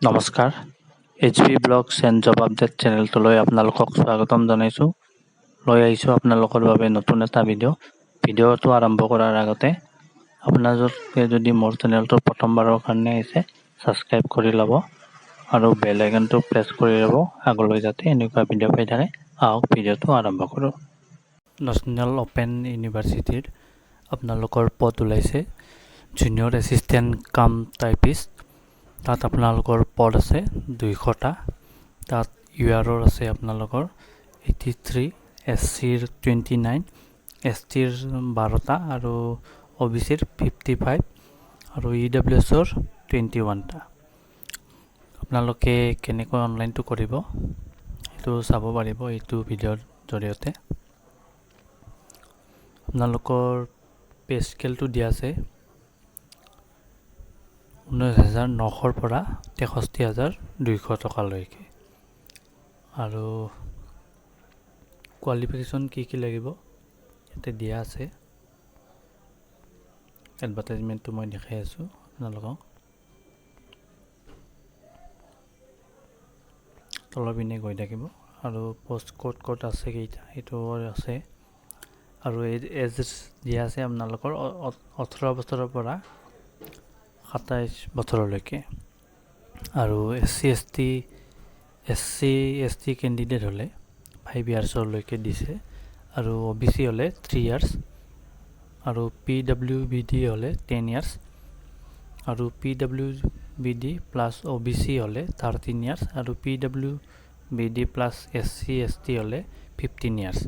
নমস্কাৰ, H B blogs and job update চেনেলটোলৈ আপোনালোকক স্বাগতম জনাইছোঁ। লৈ আহিছোঁ আপোনালোকৰ বাবে নতুন এটা ভিডিঅ'। ভিডিঅ'টো আৰম্ভ কৰাৰ আগতে আপোনালোকে যদি মোৰ চেনেলটো প্ৰথমবাৰৰ কাৰণে আহিছে, ছাবস্ক্ৰাইব কৰি ল'ব আৰু বেল আইকনটো প্ৰেছ কৰি ল'ব, আগলৈ যাতে এনেকুৱা ভিডিঅ' পাই থাকে। আহক, ভিডিঅ'টো আৰম্ভ কৰোঁ। নেশ্যনেল অ'পেন ইউনিভাৰ্চিটিৰ আপোনালোকৰ পদ ওলাইছে জুনিয়ৰ এছিষ্টেণ্ট কাম টাইপিষ্ট। তাত আপোনালোকৰ পদ আছে 200টা। তাত ইউ আৰৰ আছে আপোনালোকৰ 83, এছ চিৰ 29, এছ টিৰ 12টা আৰু অ' বি চিৰ 55 আৰু ই ডাব্লিউ এছৰ 21টা। আপোনালোকে কেনেকৈ অনলাইনটো কৰিব, সেইটো চাব পাৰিব এইটো ভিডিঅ'ৰ জৰিয়তে। আপোনালোকৰ পে স্কেলটো দিয়া আছে 19,900ৰ পৰা 63,200 টকালৈকে। আৰু কোৱালিফিকেশ্যন কি কি লাগিব, ইয়াতে দিয়া আছে। এডভাৰটাইজমেণ্টটো মই দেখাই আছোঁ আপোনালোকক। তলৰ পিনে গৈ থাকিব আৰু পষ্ট ক'ত ক'ত আছে, কেইটা, সেইটো আছে। আৰু এজ দিয়া আছে আপোনালোকৰ 18 বছৰৰ পৰা 27 বছৰলৈকে। আৰু S C S T candidate হ'লে 5 ইয়াৰ্ছলৈকে দিছে আৰু অ' বি চি হ'লে 3 ইয়াৰ্ছ আৰু পি ডাব্লিউ বি ডি হ'লে 10 ইয়াৰ্ছ আৰু P W B D plus অ' বি চি হ'লে 13 ইয়াৰ্ছ আৰু P W B D plus S C S T হ'লে 15 ইয়াৰ্ছ।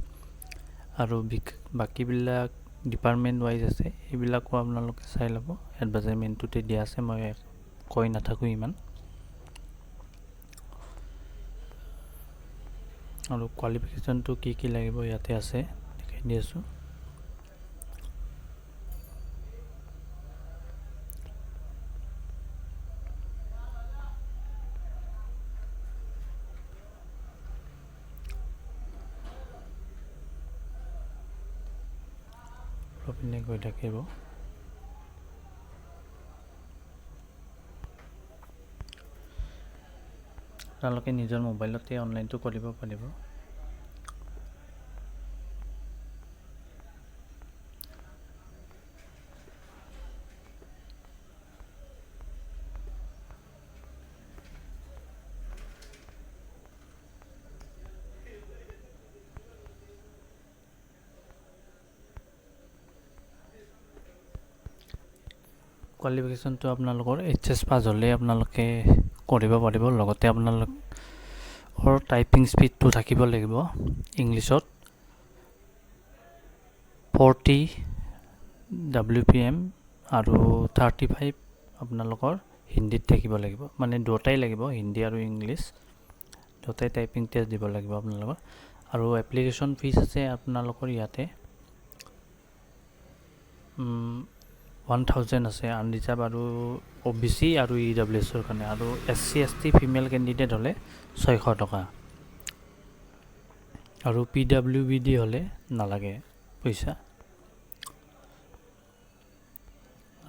আৰু বাকীবিলাক ডিপাৰ্টমেণ্ট ৱাইজ আছে, সেইবিলাকো আপোনালোকে চাই ল'ব। এডভাৰটাইজমেণ্টটোতে দিয়া আছে, মই কৈ নাথাকোঁ ইমান। আৰু কোৱালিফিকেশ্যনটো কি কি লাগিব, ইয়াতে আছে, দেখাই দি আছোঁ। পিনে গৈ থাকিব। আপোনালোকে নিজৰ মোবাইলতে অনলাইনটো কৰিব পাৰিব। কোৱালিফিকেশ্যনটো আপোনালোকৰ এইচ এছ পাছ হ'লে আপোনালোকে কৰিব পাৰিব। লগতে আপোনালোকৰ টাইপিং স্পীডটো থাকিব লাগিব ইংলিছত 40 WPM আৰু 35 আপোনালোকৰ হিন্দীত থাকিব লাগিব। মানে দুয়োটাই লাগিব, হিন্দী আৰু ইংলিছ দুয়োটাই টাইপিং টেষ্ট দিব লাগিব আপোনালোকৰ। আৰু এপ্লিকেশ্যন ফিজ আছে আপোনালোকৰ ইয়াতে 1000 আছে আনৰিজাৰ্ভ আৰু অ' বি চি আৰু ই ডাব্লিউ এছৰ কাৰণে। আৰু S C, S T female candidate হ'লে 600 টকা আৰু পি ডাব্লিউ বি ডি হ'লে নালাগে পইচা।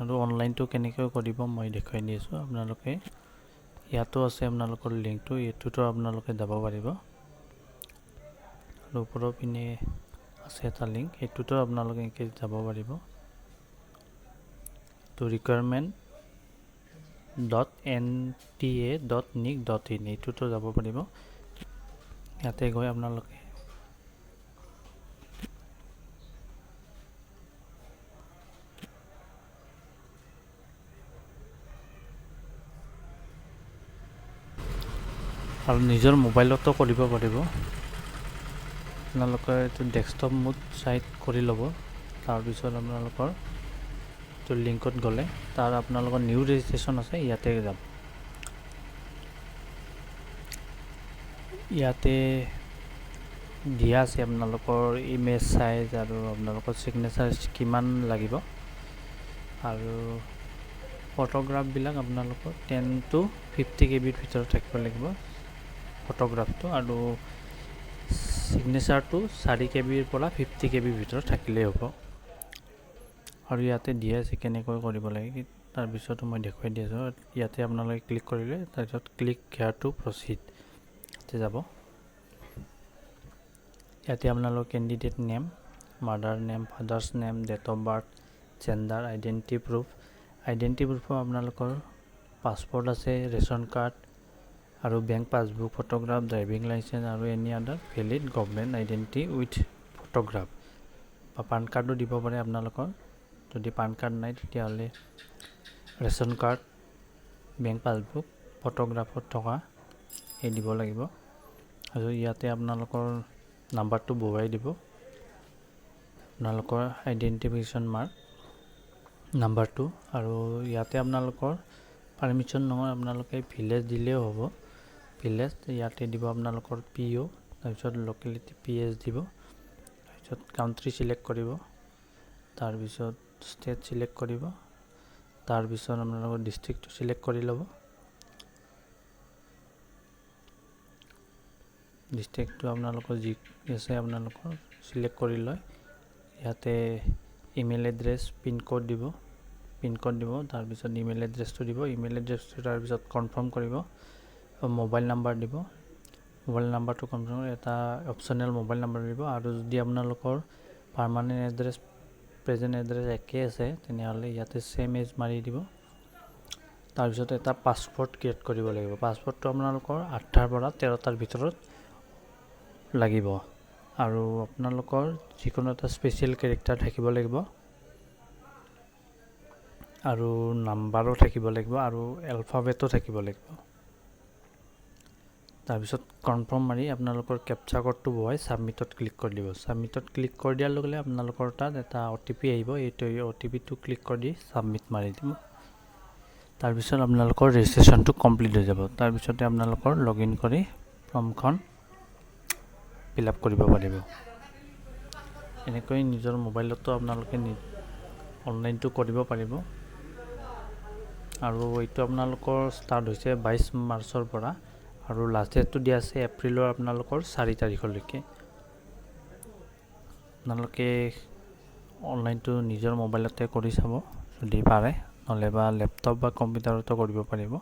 আৰু অনলাইনটো কেনেকৈ কৰিব, মই দেখুৱাই দি আছোঁ। আপোনালোকে ইয়াতো আছে আপোনালোকৰ লিংকটো, এইটোতো আপোনালোকে যাব পাৰিব। আৰু ওপৰৰ পিনে আছে এটা লিংক, সেইটোতো আপোনালোকে এনেকৈ যাব পাৰিব। তো recruitment.nta.nic.in, এইটোতো যাব পাৰিব। ইয়াতে গৈ আপোনালোকে আৰু নিজৰ মোবাইলতো কৰিব পাৰিব। আপোনালোকে এইটো ডেস্কটপ মোড চাইট কৰি ল'ব। তাৰপিছত আপোনালোকৰ এইটো লিংকত গ'লে তাৰ আপোনালোকৰ নিউ ৰেজিষ্ট্ৰেশ্যন আছে, ইয়াতে যাব। ইয়াতে দিয়া আছে আপোনালোকৰ ইমেজ চাইজ আৰু আপোনালোকৰ ছিগনেচাৰ কিমান লাগিব। আৰু ফটোগ্ৰাফবিলাক আপোনালোকৰ 10 টু 50 কেবিৰ ভিতৰত থাকিব লাগিব ফটোগ্ৰাফটো আৰু ছিগনেচাৰটো 4 কেবিৰ পৰা 50 কেবিৰ ভিতৰত থাকিলেই হ'ব। আৰু ইয়াতে দিয়া আছে কেনেকৈ কৰিব লাগে। তাৰপিছতো মই দেখুৱাই দি আছোঁ। ইয়াতে আপোনালোকে ক্লিক কৰিলে তাৰপিছত ক্লিক হেয়াৰ টু প্ৰচিড ইয়াতে যাব। ইয়াতে আপোনালোক candidate name, mother name, father's name, date of birth, gender, identity proof. Identity প্ৰুফো আপোনালোকৰ পাছপৰ্ট আছে, ৰেচন কাৰ্ড আৰু bank passbook, photograph, driving licence আৰু any other valid government identity with photograph বা পান কাৰ্ডো দিব পাৰে আপোনালোকৰ। যদি পান কাৰ্ড নাই, তেতিয়াহ'লে ৰেচন কাৰ্ড, বেংক পাছবুক ফটোগ্ৰাফত থকা সেই দিব লাগিব। আৰু ইয়াতে আপোনালোকৰ নাম্বাৰটো বহুৱাই দিব, আপোনালোকৰ আইডেণ্টিফিকেশ্যন মাৰ্ক নাম্বাৰটো। আৰু ইয়াতে আপোনালোকৰ পাৰ্মিশ্যন নহয়, আপোনালোকে ভিলেজ দিলেও হ'ব। ভিলেজ ইয়াতে দিব আপোনালোকৰ পি অ', তাৰপিছত লোকেলিটি পি এছ দিব, তাৰপিছত কাউণ্ট্ৰি চিলেক্ট কৰিব, তাৰপিছত ষ্টেট চিলেক্ট কৰিব, তাৰপিছত আপোনালোকৰ ডিষ্ট্ৰিক্টটো চিলেক্ট কৰি ল'ব। ডিষ্ট্ৰিক্টটো আপোনালোকৰ যি আছে আপোনালোকৰ চিলেক্ট কৰি লয়। ইয়াতে ইমেইল এড্ৰেছ, পিনক'ড দিব, পিনক'ড দিব, তাৰপিছত ইমেইল এড্ৰেছটো দিব। ইমেইল এড্ৰেছটো তাৰপিছত কনফাৰ্ম কৰিব, মোবাইল নাম্বাৰ দিব। মোবাইল নাম্বাৰটো কনফাৰ্ম, এটা অপশ্যনেল মোবাইল নাম্বাৰ দিব। আৰু যদি আপোনালোকৰ পাৰ্মানেণ্ট এড্ৰেছ, প্ৰেজেণ্ট এড্ৰেছ একে আছে, তেনেহ'লে ইয়াতে ছেম এজ মাৰি দিব। তাৰপিছত এটা পাছপৰ্ট ক্ৰিয়েট কৰিব লাগিব। পাছপৰ্টটো আপোনালোকৰ 8টাৰ পৰা 13টাৰ ভিতৰত লাগিব আৰু আপোনালোকৰ যিকোনো এটা স্পেচিয়েল কেৰেক্টাৰ থাকিব লাগিব আৰু নাম্বাৰো থাকিব লাগিব আৰু এলফাবেটো থাকিব লাগিব। তাৰপিছত কনফাৰ্ম মাৰি আপোনালোকৰ কেপচা ক'ডটো বহুৱাই ছাবমিটত ক্লিক কৰি দিব। ছাবমিটত ক্লিক কৰি দিয়াৰ লগে লগে আপোনালোকৰ তাত এটা অ' টি পি আহিব। এইটো অ' টি পিটো ক্লিক কৰি দি ছাবমিট মাৰি দিব। তাৰপিছত আপোনালোকৰ ৰেজিষ্ট্ৰেশ্যনটো কমপ্লিট হৈ যাব। তাৰপিছতে আপোনালোকৰ লগ ইন কৰি ফৰ্মখন ফিল আপ কৰিব পাৰিব। এনেকৈ নিজৰ মোবাইলতো আপোনালোকে অনলাইনটো কৰিব পাৰিব। আৰু এইটো আপোনালোকৰ ষ্টাৰ্ট হৈছে 22 মাৰ্চৰ পৰা আৰু লাষ্ট ডেটটো দিয়া আছে এপ্ৰিলৰ আপোনালোকৰ 4 তাৰিখলৈকে। আপোনালোকে অনলাইনটো নিজৰ মোবাইলতে কৰি চাব যদি পাৰে, নহ'লে বা লেপটপ বা কম্পিউটাৰতো কৰিব পাৰিব।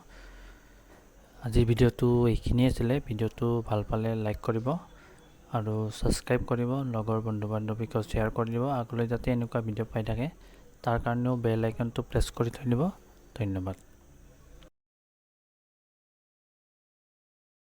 আজিৰ ভিডিঅ'টো এইখিনিয়ে আছিলে। ভিডিঅ'টো ভাল পালে লাইক কৰিব আৰু ছাবস্ক্ৰাইব কৰিব, লগৰ বন্ধু বান্ধৱীকো শ্বেয়াৰ কৰি দিব। আগলৈ যাতে এনেকুৱা ভিডিঅ' পাই থাকে, তাৰ কাৰণেও বেল আইকনটো প্ৰেছ কৰি থৈ দিব। ধন্যবাদ।